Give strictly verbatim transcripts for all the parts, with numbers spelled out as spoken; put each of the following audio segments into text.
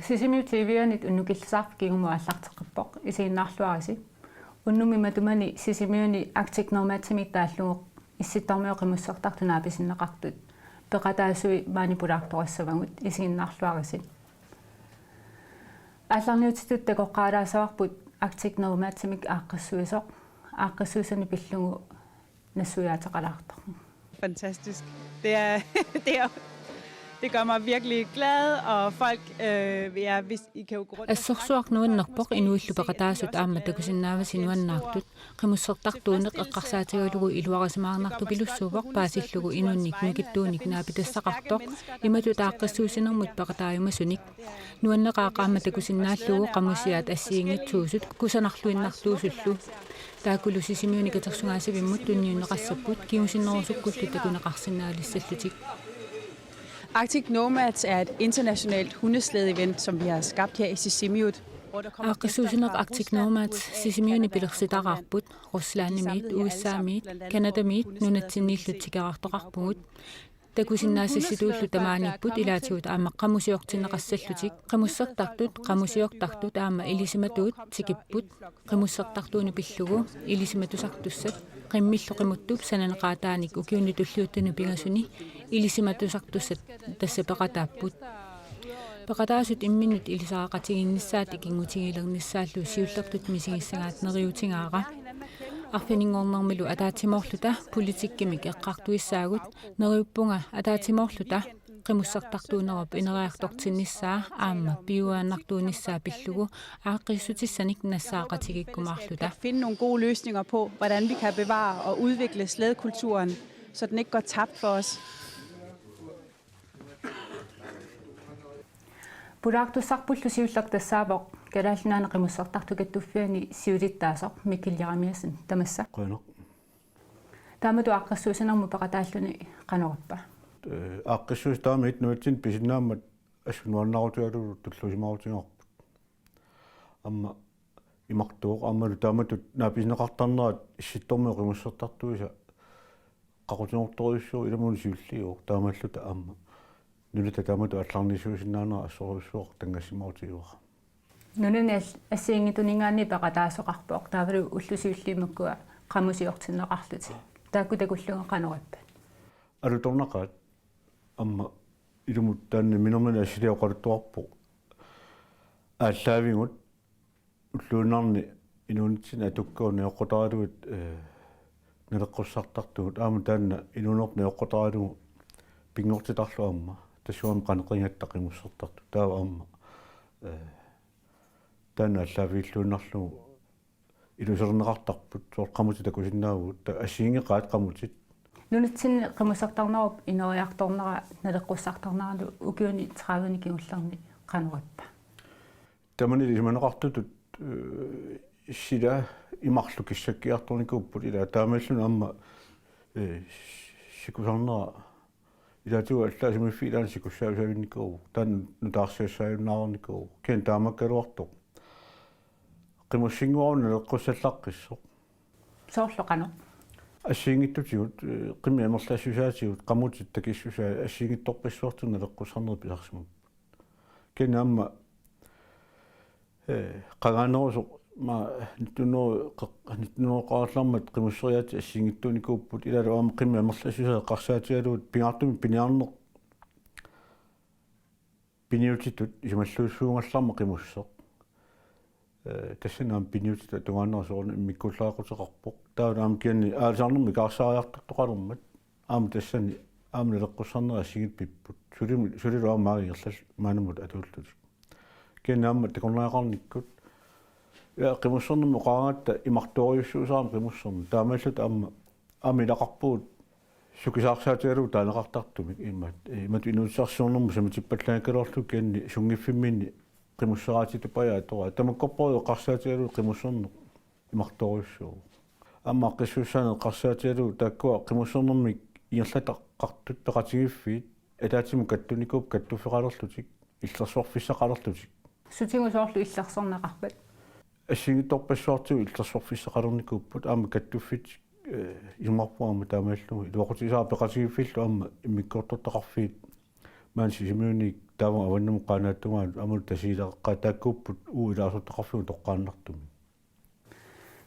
Sisimiut T V-anit unnukillisaarfik kingumut aallarteqqippoq, isiginnaarluarisi. Unnummi matumani Sisimiuni Arctic Nomadsimik taallugu Issittormiut qimussertartut naapisinneqartut peqataasui maani pulaartorissavagut, isiginnaarluarisi. Aallarniutitut takoqqaalaassavarput Arctic Nomadsimik aaqqissuisoq, aaqqissuisanut pillugu nassuiaateqalaartoq. Fantastisk. Det er, det er, det gør mig virkelig glad, og folk, øh, ja, hvis I kan jo gå rundt og snakke med folk. Assersuaq nuannerpoq, inuillu peqataasut aamma takusinnaavasi nuannaartut. Qimussertartuuneq eqqarsaatigalugu iluarisimaarnartupilussuuvoq paasillugu inunnik nukittuunik naapitassaqartoq, imatut aaqqissuussinermut peqataajumasunik. Nuanneqaaq aamma takusinnaallugu qamusiaat assigiinngitsuusut kusanarluinnartuusullu. Taakkulu Sisimiuni katersugaasivimmut tunniunneqassapput kingusinnerusukkullu takuneqarsinnaalissallutik. Arctic Nomads er et internationalt hundeslæde-event, som vi har skabt her i Sisimiut, hvor der kommer gæster fra Rusland, U S A, Canada, Sisimiut. Arctic Nomads Sisimiuni pilersitaraarput, Ruslandimiit, U S A-miit, Canadamiit, nunatsinniillu tikeraartoqarpugut. Takusinnaasassituullu tamaaniipput ilaatigut aamma qamusiortinneqassallutik. Qimussertartut, qamusiortartut aamma ilisimatuut tikipput. Qimussertartuunut pillugu ilisimatusartussat qimmillu qimuttup sananeqaataanik ukiuni tulliuttuni pingasuni ilisimatusartussat tassa peqataapput. Peqataasut imminnut ilisariaqatigiinnissaat ikinngutigiilernissaallu siullertut misigissagaat neriuutigaara. Arfininngornermilu ataatsimoorluta politikkimik eqqartuissaagut, neriuppunga ataatsimoorluta qimussertartuunerup ineriartortinnissaa aamma piujuaannartuunissaa pillugu aaqqiissutissanik nassaaqatigiikkumaarluta. Finde nogle gode løsninger på, hvordan vi kan bevare og udvikle slædekulturen, så den ikke går tabt for os. Pulaartussarpullu siulleq tassaavoq Kalaallit Nunaanni Qimussertartut Kattuffianni siulittaasoq Mikkel Jeremiassen, tamassa. Qujanaq. Taamatut aaqqissuussinermut peqataalluni qanoq ippa? Ee, aaqqissuussaq taama nunatsinni pisinnaammat assut nuannaarutigalugu tulluusimaarutigaarput. Aamma imartuuvoq, aammalu taamatut naapisinneqartarnerat Issittormiut qimussertartuisa qaqutigoortorujussuuvoq, ilumoortumik siulliuvoq, taamaalluta aamma nunatta taamatut aallarniissuusinnaanera assorujussuaq tanngassimaarutigaara. Nunani al-, assigiinngitsuninngaanniit peqataasoqarpoq, taavalu ullut siulliit makkua qamusiortinneqarlutik. Taakku takullugit qanoq ippat? Alutornaqaat, aamma ilumut taanna namminermini assiliaq oqaluttuarpoq. Aallaavigut ulluinnarni inuunitsinni atukkavut najoqqutaralugit, ee, naleqqussartartugut, aamma taanna inuunerput najoqqutaralugu pinngortitarlu aamma, tassunga qanoq qimussertartut, taava aamma, ee, taanna aallaaviilluinnarlugu ilusilerneqartarput, soorlu qamutit takusinnaavugut, ta-, assigiinngeqaat qamutit. Nunatsinni qimussertarnerup ineriartornera naleqqussartarneralu ukiuni tredivenik kingullerni qanoq ippa? Tamanili isumaneqartutut, ee, sila imarlu kissakkiartornikuupput, ila taamaalilluni aamma, ee, sikusarnera ilaatigut allaat sumiiffiit ilaanni sikussaassavinnikuuvoq, taanna nutaarsiassaajunnaareernikuuvoq. Kisianni taamaakkaluartoq qimussinnguaruni naleqqussallaqqissoq. Soorlu qanoq? Assigiinngitsutigut, ee, qimmit amerlassusaatigut, qamutit takissusaat assigiinngitsorpassuartigut naleqqussarnerit pisarsimapput. Kisianni aamma, ee, qangaanerusoq, ma, nitten hundrede, qa-, nitten hundrede-qarallarmat qimusseriaatsit assigiinngitsuunikuupput, ilaalu aamma qimmit amerlassusaat eqqarsaatigalugit pingaartumik piniarneq piniutitut isumalluussuugallarmat qimusseq. Ee, tassani aamma piniutitut tungaanera soorunami immikkuullarissuteqarpoq. Taava aamma kisianni aalisarnermut ikaarsaariartortoqalermat, aamma tassani, aamma naleqqussarnerit assigiinngitsut pipput. Sulimu-, sulilu aamma ingerlallutik maannamut atuullutik. Kisianni aamma takornariaqarnikkut, ja, qimussernermut oqaraangatta imartoorujussuusarami qimusserneq. Taamaalluta aamma, aamma ilaqarpugut sukisaarsaatigalugu taaneqartartumik imaat, imatut inuussutissarsiornermut samatippallaanngikkaluarlugu, kisianni sunngiffimminni qimusseraatituppajaat atoraat. Tamakkorpaaluit eqqarsaatigalugit qimusserneq imartoorujussuuvoq. Aamma aaqqissuussaaneq eqqarsaatigalugu taakkua qimussernermik ingerlataqartut peqatigiiffiit ataatsimut kattunikuupput kattuffeqalerlutik, illersorfissaqalerlutik. Sutigut soorlu illersorneqarpat? Assigiinngitsorpassuartigut illersorfissaqalernikuupput, aamma kattuffik, ee, isumarput aamma taamaallugu iluaqutigisara peqatigiiffiillu aamma immikkoortortaqarfiit maani Sisimiuni Taava avannamut qaannaattugut aamma Tasiilaq eqqaa taakkuupput uagut ilaasortaqarfigut toqqaannartumik.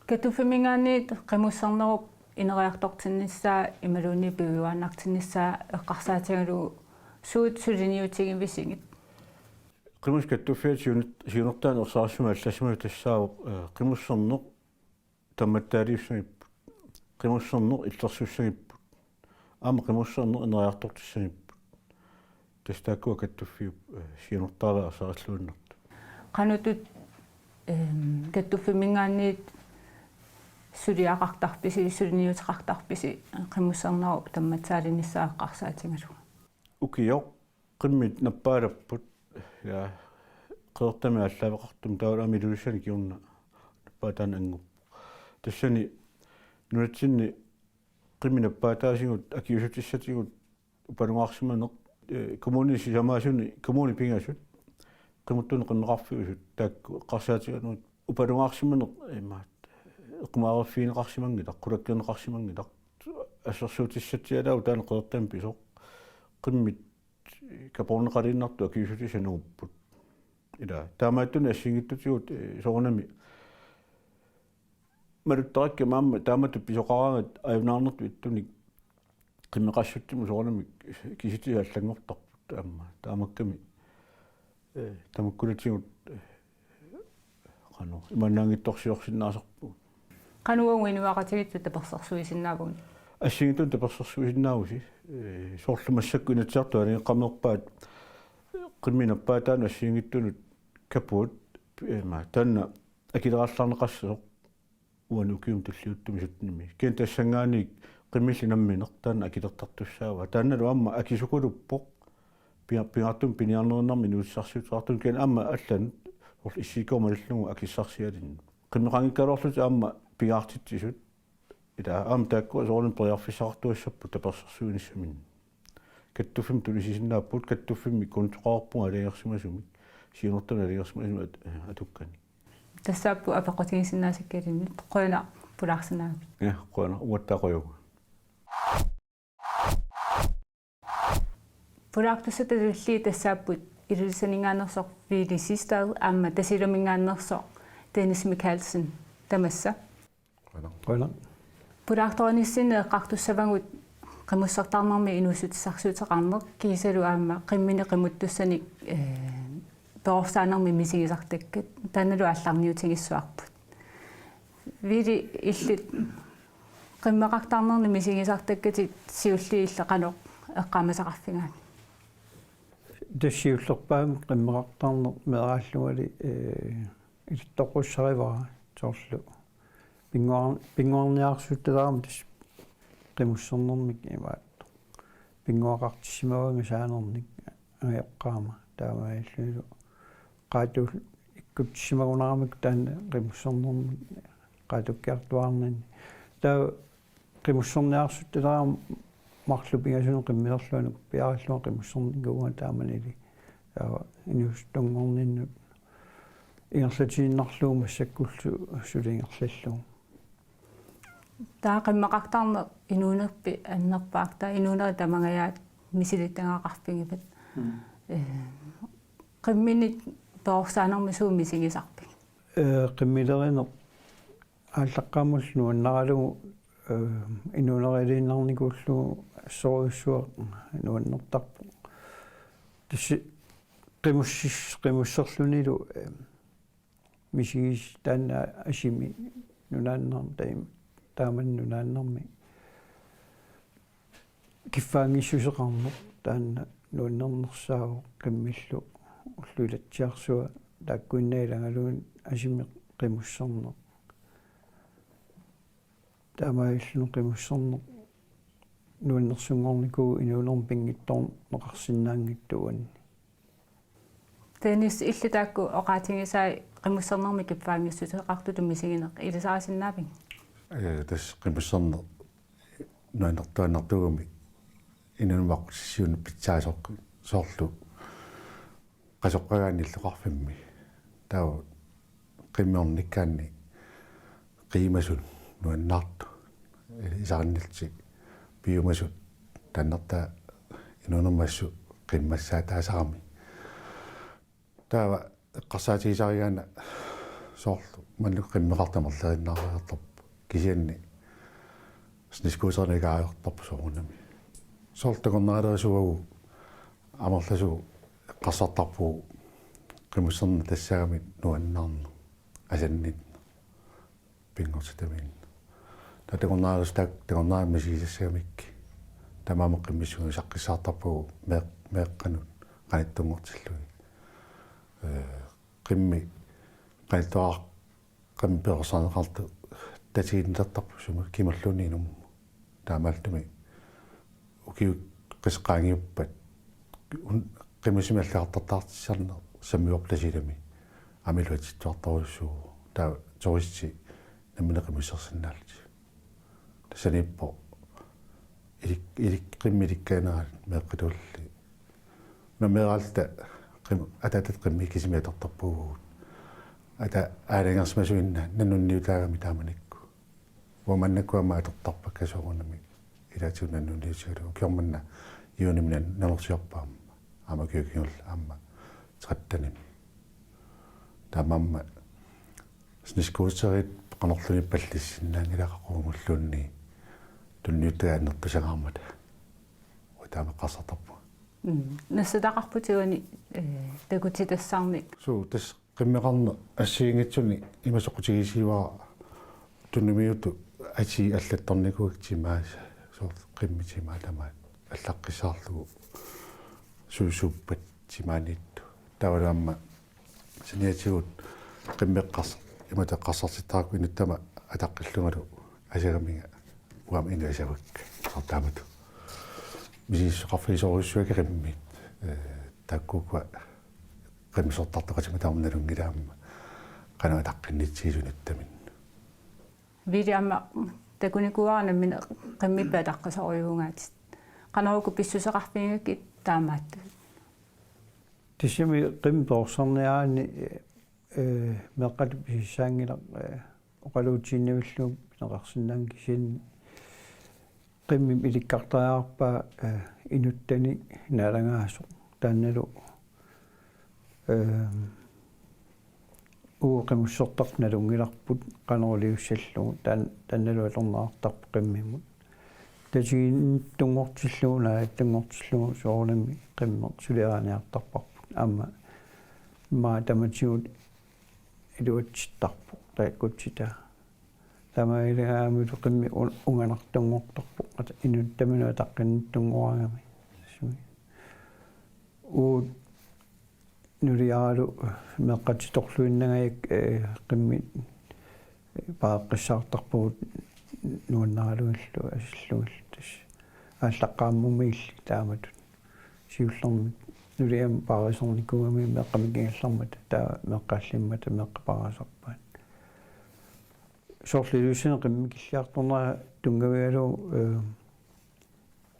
Katuffimminngaanniit qimussernerup ineriartortinnissaa imaluunniit piujuaannartinnissaa eqqarsaatigalugu suut suliniutigivisigit? Qimussit Katuffiata siuner-, siunertaaneq ersarissumik allassimasoq tassaavoq, eh, qimusserneq tammatsaaliussagipput. Qimusserneq illersussagipput. Aamma qimusserneq ineriartortissagipput. Tassa taakkua Katuffiup, eh, siunertaraluarluinnartut. Qanoq, ehm, Katuffimminngaanniit suliaqartarpisi, suliniuteqartarpisi qimussernerup tammatsaalinissaa eqqarsaatigalugu? Ukioq qimmit nappaalerput, ja, Qeqertami aallaaveqartumi, taava aamma Ilulissani kingorna nappaataani annguppoq. Tassani nunatsinni qimmit nappaataasigut akiuussutissatigut upalugaarsimaneq, eh, kommunini sisamaasuni kommunit pingasut, qimuttunik qimmeqarfiusut, taakku eqqarsaatigalugit upalugaarsimaneq imaattoq eqqumaariffigineqarsimanngilaq, qulakkeerneqarsimanngilaq, assersuutissatsialaavoq taanna Qeqertami pisoq, qimmit kaporneqaliinnartut akiuussutissat angupput. Ila, taamaattunik assigiinngitsutigut, eh, soorunami maluttarikkami aamma taamatut pisoqaraangat ajunaarnertut ittunik qimmeqassutsimut soorunami kisitsisit allanngortarput aamma. Taamaakkami, eh, tamakkunatigut, eh, qanoq, imaannaanngitsorsiorsinnaasarpugut. Qanoq uagut inuiaqatigiittut tapersersuisinnaavugut? Assigiinngitsunut tapersersuisinnaavusi, eh, soorlu massakkut Inatsisartut aalajangeqqaarnerpaat qimmit nappaataanut assigiinngitsunut kapuut, eh, ma, taanna akilerallarneqassasoq uani ukiumi tulliuttumi syttenimi. Kisianni tassanngaanniit qimmilli nammineq taanna akilertartussaavaa. Taannalu aamma akisukaluppoq, pinga-, pingaartumik piniarnerinnarmik inuussutissarsiuteqartunut, kisianni aamma allanut, soorlu S I K malillugu akissarsialinnut. Qimmeqanngikkaluarlutik aamma pingaartitsisut. Ila aamma taakkua soorunami periarfissaqartuassapput tapersersuinissaminnik. Katuffimmut tunisisinnaapput, Katuffimmi kontoqarpunga aalajangersimasumik, siunertamik aalajangersimasumik at-, atukkanik. Tassaapput apeqqutigisinnaasakka ilinnut. Qujanaq pulaarsinnaagassi. Ja, qujanaq, uattaaq qujavugut. Pulaartussat tulliit tassaapput Ilulissaninngaanneersoq Willy Siegstad aamma Tasiilaminngaanneersoq Dennis Mikaelsen, tamassa. Qujanaq. Pulaartorinissinni eqqartussavagut qimussertarnermi inuussutissarsiuteqarneq kiisalu aamma qimminik qimuttussanik, eh, perorsaanermik misigisartakkat, taannalu aallarniutigissavarput. Willy, illit qimmeqartarnernik misigisartakkatit siulliit illit qanoq eqqaamasaqarfigaat? Tassa siullerpaamik qimmeqartarneq meeraallungali, eh, ilittoqqussarivara, soorlu pinnguar-, pinnguarniarsuttalaarami tassa qimussernermik imaattoq. Pinnguaqartissimavunga saanernik angajoqqaama, taamaalillunilu qaatuul-, ikkutsissimagunaramik taanna qimussernermik qaatukkiartuaarninni. Taava qimusserniarsuttalaarami marluk pingasunut qimmilerlunga nukappiarallunga qimussernikuuvunga taamanili. Taava inuusuttunngorninnut ingerlatiinnarlugu massakkullu suli ingerlallugu. Taava qimmeqartarneq inuunerpit annerpaaq, taava inuunerit tamangajaat misilittagaqarfigivat. Mm. Eh, qimminik perorsaanermik suut misigisarpigit? Eh, qimmilerineq aallaqqaammullu nuannaralugu, eh, inuuneriliinnarnikuullugu assorujussuaq nuannertarpoq. Tassa qimussis-, qimusserlunilu, eh, misigis-, taanna asimi nunaannar-, taim-, taamani nunaannarmi kiffaanngissuseqarneq taanna nuannernersaavoq, qimmillu ullut ilatsiarsua taakkuinnaat ilagalugu asimi qimusserneq. Taamaalilluni qimusserneq nuannersunngornikuuvoq inuunermi pinngitsoorneqarsinnaanngitsoq uanni. Dennis, illit taakku oqaatigisai qimussernermi kiffaanngissuseqartutut misigineq ilisarisinnaaviuk? Ee, tassa qimusserneq nuannertuaannartuugami inuunermi aqqutissiuuneq pitsaasoq, soorlu qasoqqagaanni illoqarfimmi. Taava qimmiornikkaanni qiimasut nuannaartut, isarinnilutik piumasut, taannartaa inuunermi assut qimmassaataasarami. Taava eqqarsaatigisarigaanni soorlu maannakkut qimmeqartut amerlerinnaariartorput, kisianni snescooterinik ajortarput soorunami. Soorlu takornarilerisuugatta amerlasuut eqqarsartarput qimusserneq tassaagami nuannaarneq, asannitneq, pinngortitamiinneq. Taava takornarilersuugatta takornariat misigisassagamikkit. Taamaammat qimmissuit saqqissaartarpagut meeq-, meeqqanut qanittunngortillugit. Ee, qimmit qanittuar-, qimmit perorsarneqartut tatiginnilertarput sumut kimalluunniit inummut. Taamaattumik ukiut qisseqqaangiuppat un-, qimussimik allagartartaartitsisarneq sammivarput Tasiilami. Aamma iluatsittuartorujussuuvoq. Taava turistit nammineq qimussersinnaallutik. Tassaniippoq ilik-, ilik-, qimmit ilikkagaanerat meeqqatulli. Una meeraalluta qim-, ataatatta qimmit kisimik atortarpagut. Ata aalajangersimasuinnaq nannunniutaagami taamanikkut. Uanga maannakkut aamma atortarpakka soorunami ilaatigut nannunniutigalugu. Ukiormanna juunimi nan-, nanorsuarput aamma. Aamma ukiut kingulliit aamma trettenimi. Taamaammat snescooterit qanorluunniit pallissinnaanngilaq qaqugumulluunniit tunniuttagaat annertusaannarmata. Uanga taama eqqarsartarpunga. Mm. Nassataqarputit uani, ee, takutitassannik? Suu, tassa qimmeqarneq assigiinngitsuni ima soqutigisigaara, tunniuttut atii allattornikuugakkit timaasa, soorlu qimmit timaat tamaat allaqqissaarlugu suusuppat timaaniittut. Taavalu aamma saniatigut qimmeq eqqars-, imatut eqqarsartittarakku inuttama ataqqillungalu asagaminga uanga inuit asavakka, soorlu taamatut. Misissuaqarfigisorujussuakka qimmit, ee, taakkua qimussertartoqatima tamarmik nalunngilaat aamma qanoq ataqqinnitsigisut inuttaminnut. Viili, aamma takunikuuara nammineq qimmippit ataqqisoriugaatit. Qanoq uku pissuseqarfigigakkit taamaattut? Tassami qimmit perorsarniaraanni, ee, meeqqatut pisissaanngilaq, ee, oqaluutiinnavillugu pineqarsinnaanngilaq, kisianni qimmip ilikkartariaqarpaa, ee, inuttani naalagaasoq. Taannalu, ee, uagut qimussertartut nalunngilarput qanoq iliussallugu, taan-, taannalu atorneqartarpoq qimmimut. Tatiginninniartunngortillugu, naalakkanniartunngortillugu soorunami qimmeq suliariniartarparput. Aamma immaqa tamatigut iluatsittarpoq taakkutsitaa. Taamaalilluni qimmit un-, unganartunngortarpoq, at-, inuttaminut ataqqinniartunngoragami. Uagut nuliaralu meeqqatitorluinnagajak, ee, qimmit paaqqissaartarpagut nuannaralugillu asillugillu, tassa aallaqqaammumilli taamatut. Siullermik nuliama paarisornikuugami meeqqat mikigallarmata, taava meeqqallimmata meeqqat paarisarpaat. Soorlu Ilulissani qimmikilliartornera tunngavigalugu, ee,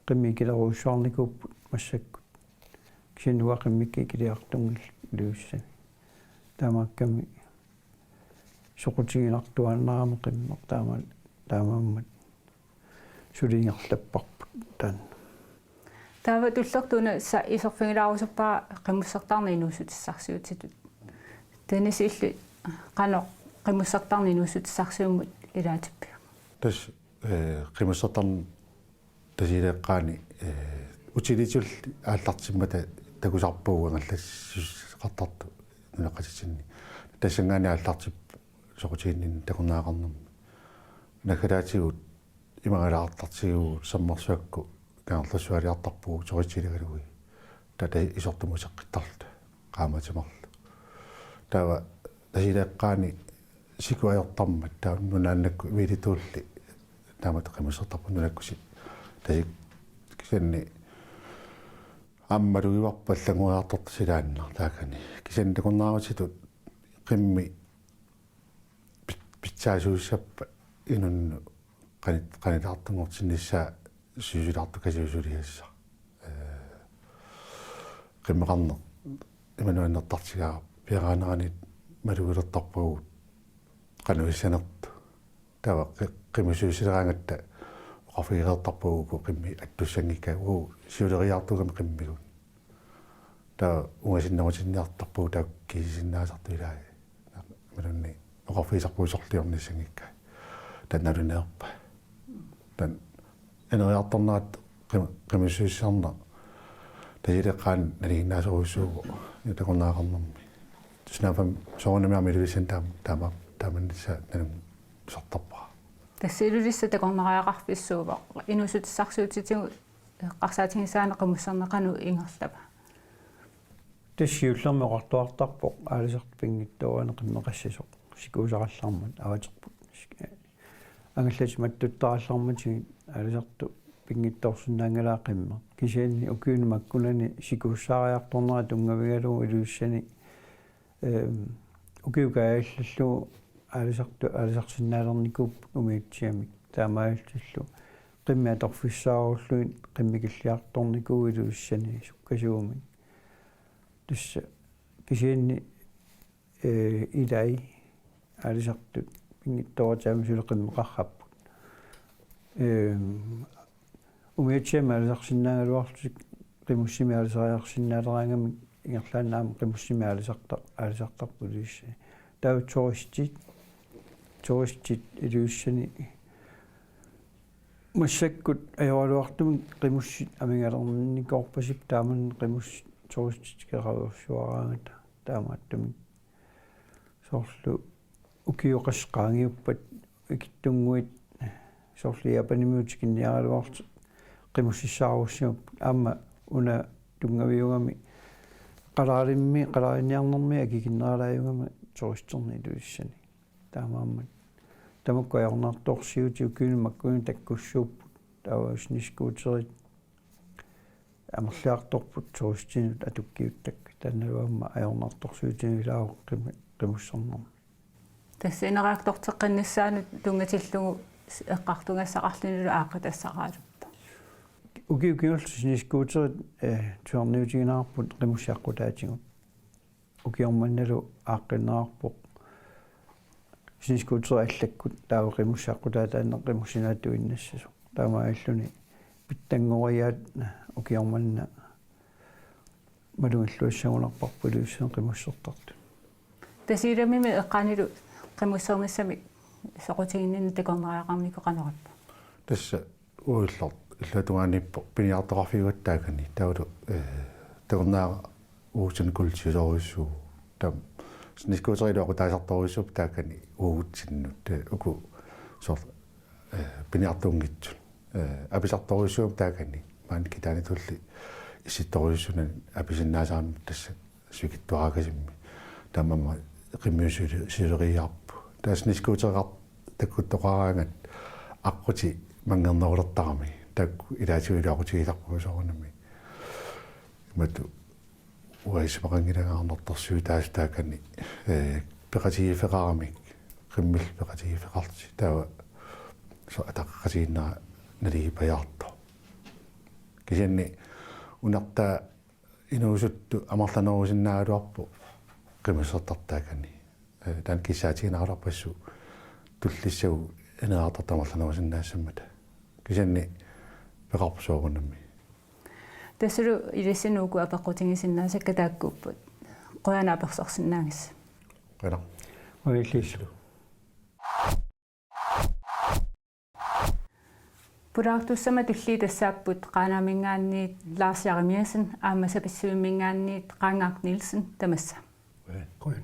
qimmit ikilerujussuarnikuupput massakkut. Kisianni uanga qimmikka ikiliartunngillat Ilulissani. Taamaakkami soqutiginartuaannarami qimmeq, taama-, taamaammat suli ingerlapparput taanna. Taava tullertuuna sa-, iserfigilaarusuppara qimussertarneq inuussutissarsiutitut. Taanna illit qanoq qimussertarneq inuussutissarsiummut ilaatippiuk? Tassa, ee, qimussertarneq Tasiilap eqqaani, ee, utilitylli aallartimmata takusarpagut angallassisussuseqartartut nunaqqatitsinni. Tassanngaanniit aallartippoq soqutiginninneq takornariaqarnermi. Naggataatigut imagalaartartigivugut sammersuakkut Kangerlussualiartarpugut soqutigigalugu. Taava isortumut uteqqittarluta qaammatit marluk. Taava Tasiilap eqqaani siku ajortarmat, taava nunaannakkut Viilituulli taamatut qimussertarput nunakkusi. Tassa kisianni aamma malugivarput allanngoriartortut silaannaq taakani. Kisianni takornariartutut qimmit pit-, pitsaasuussappat inunnut qanit-, qanitaartunngortinnissaa siusilaartoq kasiusuliassaq. Ee, qimmeqarneq ima nuannertartigaara, piaraanerani malugilertarpagut qanoq issanertut. Taava qi-, qimussuussileraangatta oqarfigereertarpagut uku qimmit attussanngikkaat, uagut siuleriiaartuugami qimmigut. Taava ungasinnerutinniartarpagut taakku kisisinnaasartut ilaa imaluunniit oqarfigisarput sorliornissanngikkaat. Taanna naluneerpoq. Taanna ineriartornerat qim-, qimussusiarneq tassa illit qanoq nalinginnaasorujussuuvoq takornariaqarnermi. Tassa naapam soorunami aamma Ilulissani taam-, taama-, taamanissaq nalunngusartarpara. Tassa Ilulissat takornariaqarfissuuvoq. Inuussutissarsiutitigut eqqarsaatigisaaneq qimusserneq qanoq ingerlava? Tassa siullermik oqartuartarpoq aalisartut pinngitsoorani qimmeqassasoq sikuusarallarmat avaterput. Angallatit mattuttarallarmatigit aalisartut pinngitsoorsinnaanngilaat qimmeq. Kisianni ukiuni makkunani sikuussaariartornera tunngavigalugu Ilulissani, ehm, ukiut kaajallallugu aalisartut aalisaarsinnaalernikuupput umiatsiamik. Taamaalillutillu qimmit atorfissaarullugit qimmikilliartornikuuvoq Ilulissani sukkasuumik. Tassa kisianni, eh, ilai aalisartut pinngitsoorataami suli qimmeqarput. Ehm, umiatsiamik aalisaarsinnaagaluarlutik qimussimik aalisariarsinnaaleraangamik ingerlaannaq aamma qimussimik aalisarta-, aalisartarput Ilulissani. Taava turistit, turistit Ilulissani massakkut ajoraluartumik qimussit amigalernikoorpasippoq, taamani qimussit turistit tikeraveersuaraangata taamaattumik. Soorlu ukiut qassit qaangiuppat ikittunnguit soorlu Japanimiut tikinniaraluarlutik qimussissaarussimapput, aamma una tunngaviugami qalaalimmi, qalaalinniarnermi akikinneralaajugami turisterneq Ilulissani. Taamaammat tamakku ajornartorsiutit ukiuni makkunani takkussuupput, taava snescooterit amerliartorput turistinut atukkiuttakkat, taannalu aamma ajornartorsiutigilaaruk qim-, qimussernermi. Tassa ineriartorteqqinnissaanut tunngatillugu s-, eqqartugassaqarlunilu aaqqitassaraaluppoq. Ukiut kingulliit snescooterit, eh, tusarniutigineqarput qimussit aqqutaatigut. Ukioq mannalu aaqqinneqarpoq snescooterit allakkut taava qimussit aqqutaataanneq qimussinut atuinnassasoq. Taamaalilluni pitsanngoriaat ukioq manna malugilluassagunarparput Ilulissani qimussertartut. Tassa ilami eqqaanilu qimussernissamik soqutiginninneq takornariaqarnikoq qanoq ippa? Tassa uagut illuatungaaniippoq piniartoqarfiugatta taakani. Taavalu, eh, takornariat uagutsinnut kuultiusorujussuupput. Taava snescooterilu aqqutaasartorujussuupput taakani uagutsinnut, eh, uku soorlu, eh, piniartuunngitsut. Eh, apisartorujussuupput taakani. Maani kitaanitulli issittorujussuarnik apisinnaasarami tassa sivikitsuaraakasimmi. Taamaammat qimmiussilu-, -suleriiaarput. Taava snescootereqar-, takkuttoqaraangat aqqutit manngernerulertaramik. Taakku ilaatigut iluaqutigisarpagut soorunami. Imatut uanga isumaqanngilanga arnartorsiutaasut taakani, eh, peqatigiiffeqaramik, qimmillu peqatigiiffeqarlutik. Taava soorlu ataqatigiinnera naligiipajaartoq. Kisianni unartaa inuusuttut amerlanerusinnaagaluarput qimussertartut taakani. Eh, taanna kissaatiginaraluarpassuit tullissagut ineriartortut amerlanerusinnaassammata. Kisianni peqarpoq soorunami. Tassalu ilissinnut uku apeqqutigisinnaasakka taakkuupput. Qujanaq apersorsinnaagitsi. Qujanaq. Uilliissu. Pulaartussammat tulliit tassaapput Qaanaaminngaanniit Lars Jeremiassen aamma Savissivimminngaanniit Qaangaaq Nielsen, tamassa. Qujan.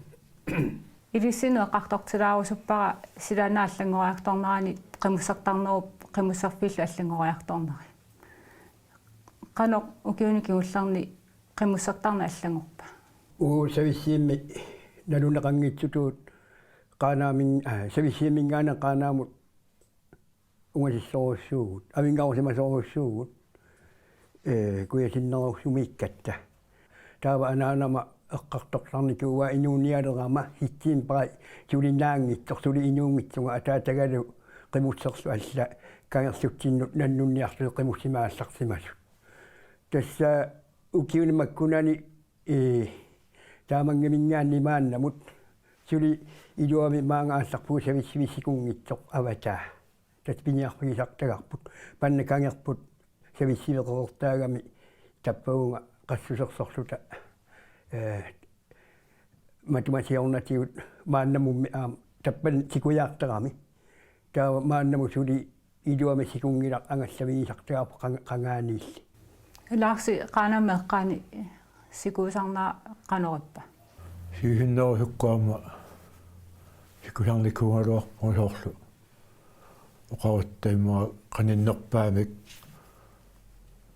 Ilissinnut eqqartortilaarusuppara silaannaq allanngoriartornerani qimussertarnerup qimusserfillu allanngoriartorneri. Qanoq ukiuni kingullerni qimussertarneq allanngorpa? Uagut Savissivimmi naluneqanngitsutut Qaanaamin-, aa, Savissivimminngaanniit Qaanaamut ungasissorujussuuvugut, avinngarusimasorujussuuvugut, ee, kujasinnerusumiikkatta. Taava anaanama eqqartortarnikuuaa inuunialerama septembarip sulinnaanngitsoq, suli inuunngitsunga ataatagalu qimusserlu alla kangerlutsinnut nannunniarlutik qimussimik aallarsimasut. Tassa ukiuni makkunani, ee, Taamanngiminngaanniit maannamut suli iluamik maanga aallarpugut Savissivik sikunngitsoq avataa. Tassa piniarfigisartagarput. Panna kangerput Savissivik qeqertaagami tappavunga qassusersorluta, ee, Matuma siornatigut maannamummi aamma tappani sikujaartarami. Taava maannamut suli iluamik sikunngilaq angallavigisartagarput qanga-, qangaaniilli. Laarsi Qaanaami eqqaani sikuusarnera qanoq ippa? Siusinnerusukkut aamma sikusarnikuugaluarpunga soorlu. Oqarutta immaqa qaninnerpaamik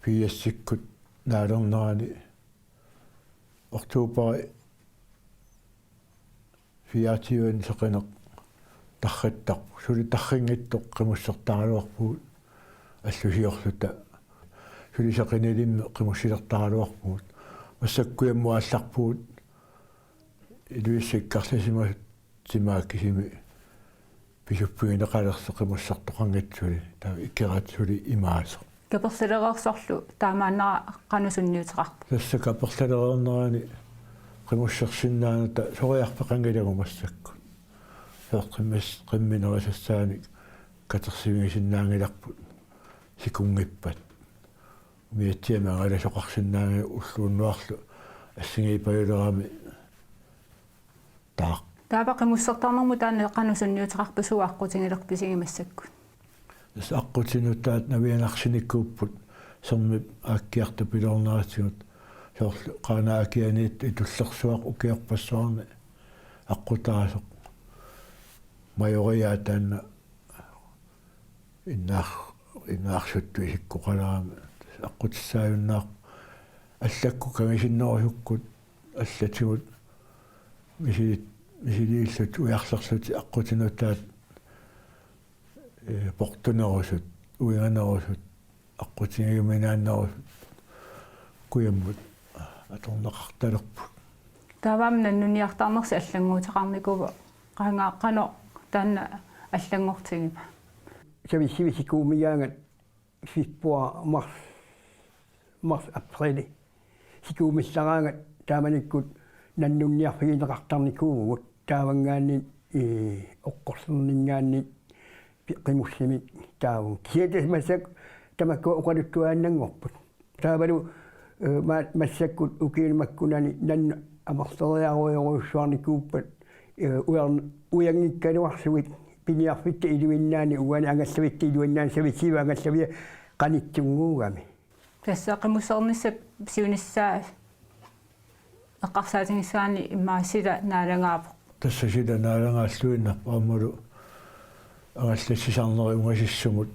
firsikkut naalernerani oktober fireogtyve seqineq tarrittarpoq. Suli tarrinngitsoq qimussertaraluarpugut allusiorluta. Suli seqinilimmik qimussilertaraluarpugut. Massakkut aamma aallarpugut Ilulissat ikkarlisimasut timaa kisimi pisuffigineqalersoq qimussertoqanngitsoq suli, taava ikerat suli imaasoq. Kaperlalereersorlu taamaannera qanoq sunniuteqarpa? Tassa kaperlalereernerani qimussersinnaanata soriarfeqanngilagut massakkut. Soorlu qimmis-, qimminerusassaanik katersivigisinnaanngilarput sikunngippat. Umiatsiamik angalasoqarsinnaanngilaq ulloq unnuarlu assigiipajulerami taaq. Taava qimussertarnermut taanna qanoq sunniuteqarpa, suut aqqutigilerput pisigit massakkut? Tassa aqqutinik taava navianarsinikuupput sermip aakkiartupiloorneratigut, soorlu Qaanaaq akianiittoq Itullersuaq ukiorpassuarni aqqutaasoq. Majoriaa taanna innaar-, innaarsuttuisikkoqalerami aqqutissaajunnaarpoq. Allakkut kangisinnerusukkut allatigut misili-, misiliillutik ujarlerlutik aqqutinik taava, eh, portunerusut, uinganerusut, aqqutigiuminaannerusut kujammut atorneqartalerput. Taava aamma nannunniartarnersi allannguuteqarnikuuvoq, qanga-, qanoq taanna allanngortigiva? Savissivik sikuumigaangat februar, marts, marts, aprili sikuumillaraangat taamanikkut nannunniarfigineqartarnikuuvugut, taavanngaanniit, ee, oqqorserninngaanniit pi-, qimussimik taavunga. Kisianni tassa massakkut tamakku oqaluttuaannanngorput. Taavalu, ee, ma-, massakkut ukiuni makkunani nannut amerleriarujorujussuarnikuuppat, ee, ujar-, ujanngikkaluarlugit piniarfitta iluinnaani, uani angallavitta iluinnaani, savissiviup angallavia qanittunnguugami. Tassa qimussernissamut siunissaa eqqarsaatigissagaanni immaqa sila naalagaavoq. Tassa sila naalagaalluinnarpoq aammalu angallassisarnerit ungasissumut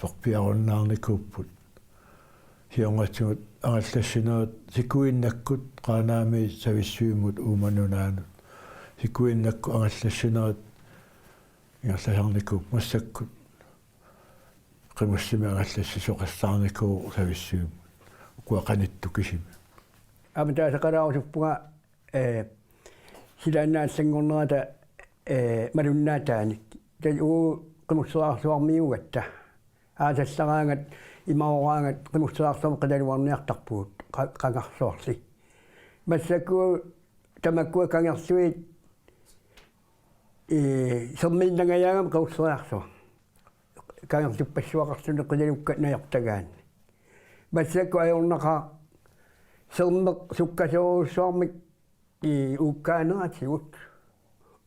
sorpiarunnaarnikuupput. Siornatigut angallassinerit sikuinnakkut Qaanaamiit Savissuimut Uummannap Nunaannut. Sikuinnakkut angallassinerit ingerlasarnikuupput, massakkut qimussimik angallassisoqassaarnikuuvoq Savissuimut. Ukua qanittut kisimik. Aamma taasaqalaarusuppunga, ee, silaannaat allanngornerata, ee, malunnaataanik. Tassa uagut Qimusseriarsuarmiuugatta. Aasallaraangat, imaaraangat Qimusseriarsuarmi qilalugarniartarpugut, qa-, qangarsuarli. Massakkut tamakkua kangerlugit, ee, sermiinnangajaagami Qimusseriarsuaq. Kangerluppassuaqarluni qilalukkat najortagaanni. Massakkut ajornaqaaq sermeq sukkasoorujussuarmik, ee, uukkaaneratigut.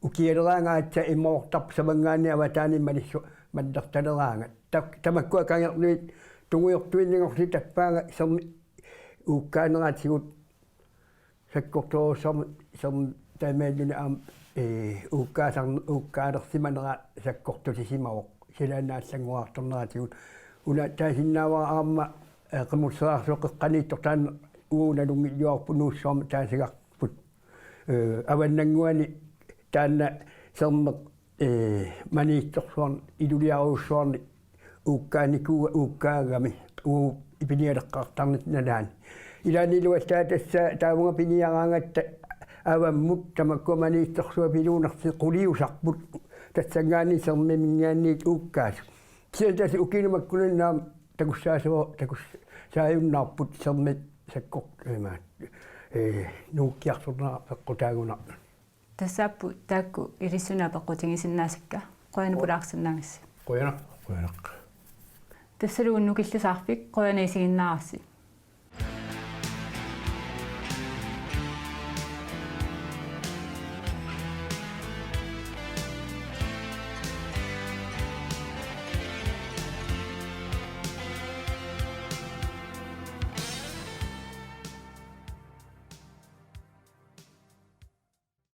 Ukialeraangat aatsaat imaartarpoq samanngaanniit avataaniit malissu-, mallertaleraangat. Ta-, tamakkua kangerlugit tungujortuinnanngorlutik tappaanga sermik uukkaaneratigut. Sakkortoorujussuarmik sermip taamaalilluni aamma, ee, uukkaasar-, uukkaalersimanera sakkortusisimavoq. Silaannaat allanngoriartorneratigut. Una taasinnaavara aamma, ee, Qimusseriarsuup qeqqaniittoq taanna uagut nalunngilluarput Nuussuarmi taasigarput. Ee, avannannguani taanna sermeq, ee, Maniitsorsuarni, Iluliarujussuarni uukkaanikuua uukkaagami uagut pinialeqqaartarnata nalaani. Ilaannilu allaat tassa taavunga piniaraangatta avammut tamakkua Maniitsorsuaq piluunersi quliusarput, tassanngaanniit sermiminngaanniit uukkaasut. Kisianni tassa ukiuni makkunani aamma takussaasua-, takussaajunnaarput sermip sakkor-, imaat, ee, nungukkiartornera peqqutaagunarpoq. Tassaapput taakku ilissinnut apeqqutigisinnaasakka. Qujanaq pulaarsinnaagassi. Qujanaq. Qujanaq. Tassalu Unnuk Illusaarfik, qujanaq isiginnaarassi.